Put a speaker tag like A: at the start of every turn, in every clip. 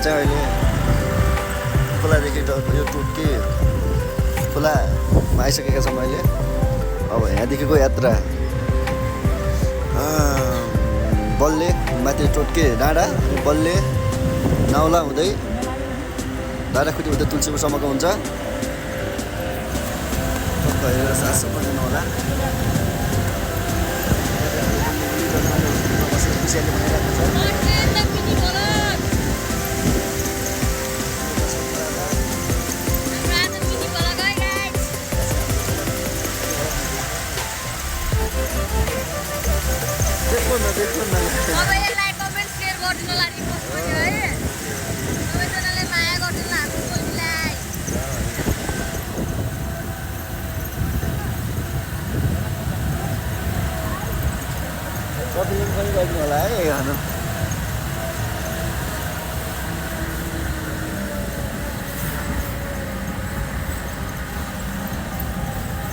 A: चाहिँ अहिले खोलादेखि यो टुटकी खोलामा आइसकेका छौँ अहिले। अब यहाँदेखिको यात्रा बल्ले माथि टोटके डाँडा अनि बल्ले नाउला हुँदै डाँडाखुट्टी हुँदै तुलसीपुरसम्मको हुन्छ। हेरेर साथ सम्पर्नु होला। खुसियाली बनाइरहेको छ। देखो न
B: अब यसलाई कमेन्ट शेयर गरिदिनु लागि पोस्ट गर्यो है। सबैजनाले माया गरिदिनु हाम्रो बोलीलाई।
A: कतिले पनि गरिदिनु होला है खानु।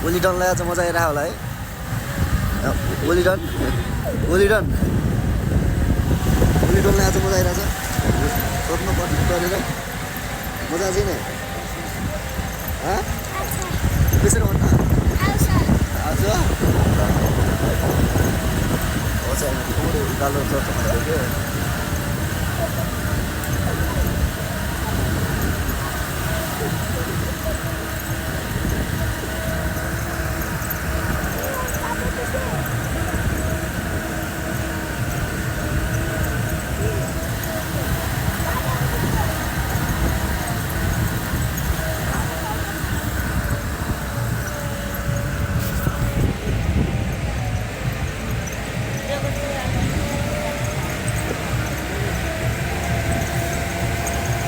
A: गोलीडनलाई आज मजा आइरहेको होला है। गोलीडनलाई आज मजा आइरहेछ। सोध्नु परेर मजा चाहिँ नै त्यसरी भन्नु आज उकालो चर्च भनेको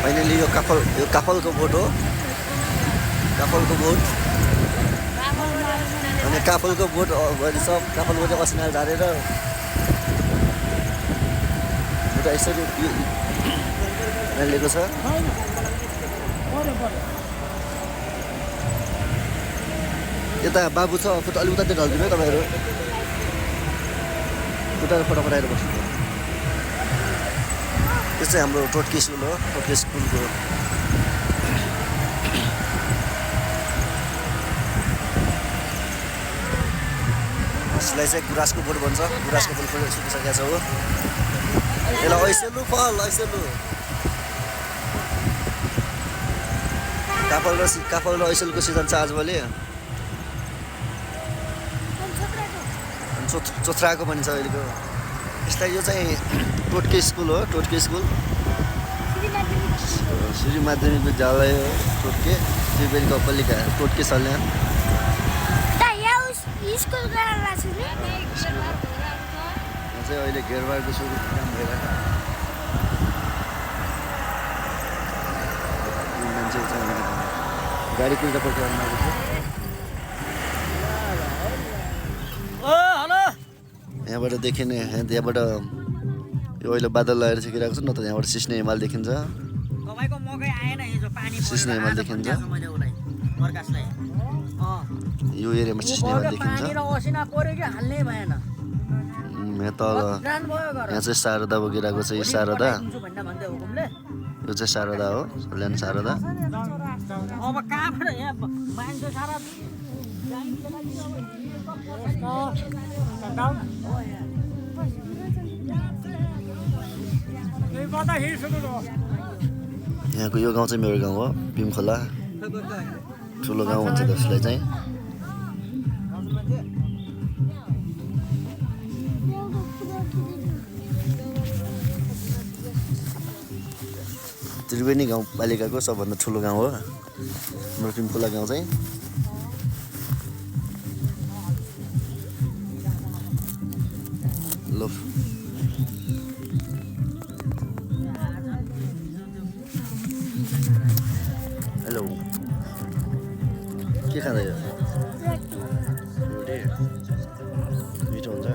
A: फाइनली यो काफलको बोट हो। काफलको बोट अनि काफलको बोट अहिले सब काफलको चाहिँ असिनाल झारेर एउटा यसरी लिएको छ। यता बाबु छ फोटो अलिक उता ढल्दिनु है तपाईँहरू। उता फोटो पठाएर बस्नु। यो चाहिँ हाम्रो टोटकी स्कुल हो। टोटकी स्कुलको यसलाई चाहिँ गुराँसको बोट भन्छ। गुराँसको बोट पनि सुकिसकेको छ हो। यसलाई ऐसेलु फल ऐसेलु काफल र ऐसेलको सिजन छ आजभोलि। चोथ्राको पनि छ अहिलेको। यसलाई यो चाहिँ टोटके स्कुल हो। टोटके स्कुल श्री माध्यमिक विद्यालय हो। टोटके त्रिवेणी कपालिका टोटके सल्यान। चाहिँ अहिले घेरबारको सुरु काम भइरहेको मान्छे चाहिँ गाडी कुल्टा पक्राउनु आएको छ। यहाँबाट देखिने यहाँबाट यो अहिले बादल लगाएर छिकिरहेको छ। न त यहाँबाट सिस्ने हिमाल देखिन्छ। सिस्ने हिमाल देखिन्छ। यो एरियामा सिस्ने हिमाल देखिन्छ। यहाँ तल यहाँ चाहिँ शारदा बगिरहेको छ। यो शारदा यो चाहिँ शारदा हो। सल्यान शारदा। यहाँको यो गाउँ चाहिँ मेरो गाउँ हो। भीमखोला ठुलो गाउँ भन्छ त्यसलाई चाहिँ। त्रिवेणी गाउँपालिकाको सबभन्दा ठुलो गाउँ हो हाम्रो भीमखोला गाउँ चाहिँ। ल हेलो के खाँदै हो? रोटी मिठो हुन्छ।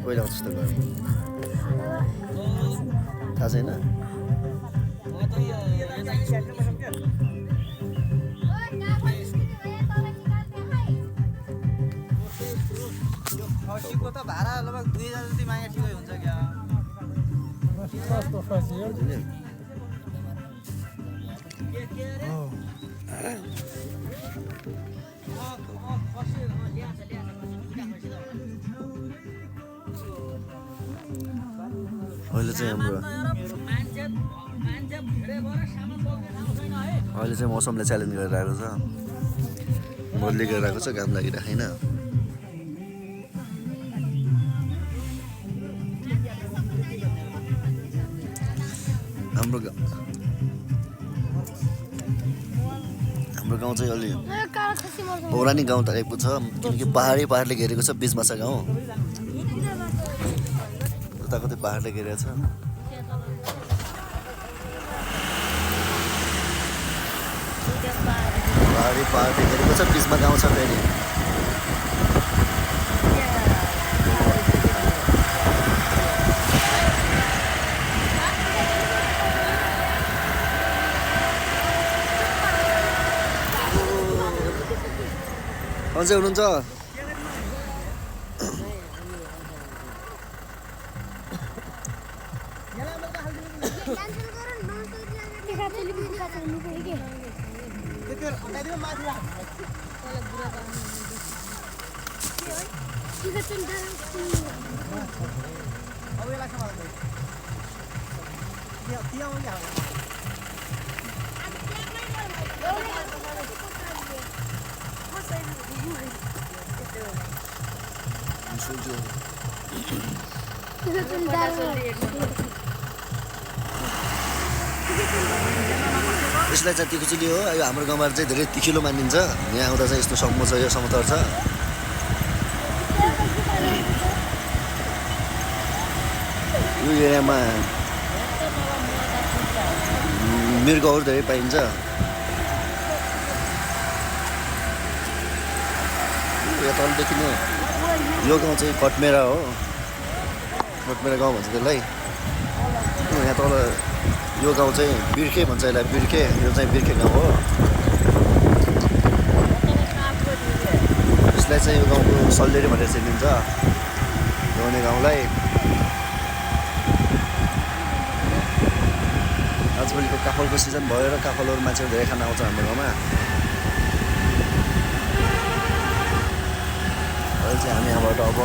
A: कहिले आउँछ त घर? थाहा छैन।
C: बसीको त भाडा लगभग 2000 जति मागे ठिकै हुन्छ क्या
A: अहिले चाहिँ हाम्रो अहिले चाहिँ मौसमले च्यालेन्ज गरिरहेको छ बदली गरिरहेको छ घाम लागिरहेको छैन हाम्रो गाउँ चाहिँ अलि पौराणिक गाउँ टाइपको छ किनकि पाहाडले घेरेको छ बिचमा छ गाउँ उताको पाहाडले घेरेको छ पाहाडले घेरेको छ बिचमा गाउँ छ फेरि अझै हुनुहुन्छ यसलाई चाहिँ तिखुचुली हो यो हाम्रो गाउँमा चाहिँ धेरै तिखिलो मानिन्छ यहाँ आउँदा चाहिँ यस्तो सम्म छ यो समतल छ यो एरियामा मृगहरू धेरै पाइन्छ यो तलदेखि नै यो गाउँ चाहिँ कटमेरा हो कटमेरा गाउँ भन्छ त्यसलाई यहाँ तल यो गाउँ चाहिँ बिर्खे भन्छ यसलाई बिर्खे यो चाहिँ बिर्खे गाउँ हो यसलाई चाहिँ यो गाउँको सल्लेरी भनेर चिनिन्छ गाउने गाउँलाई आजभोलिको काफलको सिजन भयो र काफलहरू मान्छेहरू धेरै खान आउँछ हाम्रो गाउँमा अहिले चाहिँ हामी यहाँबाट अब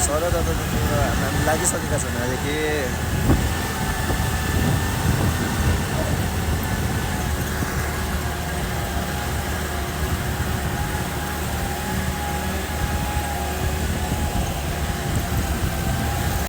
A: सरदा त हामी लागिसकेका छौँ यहाँदेखि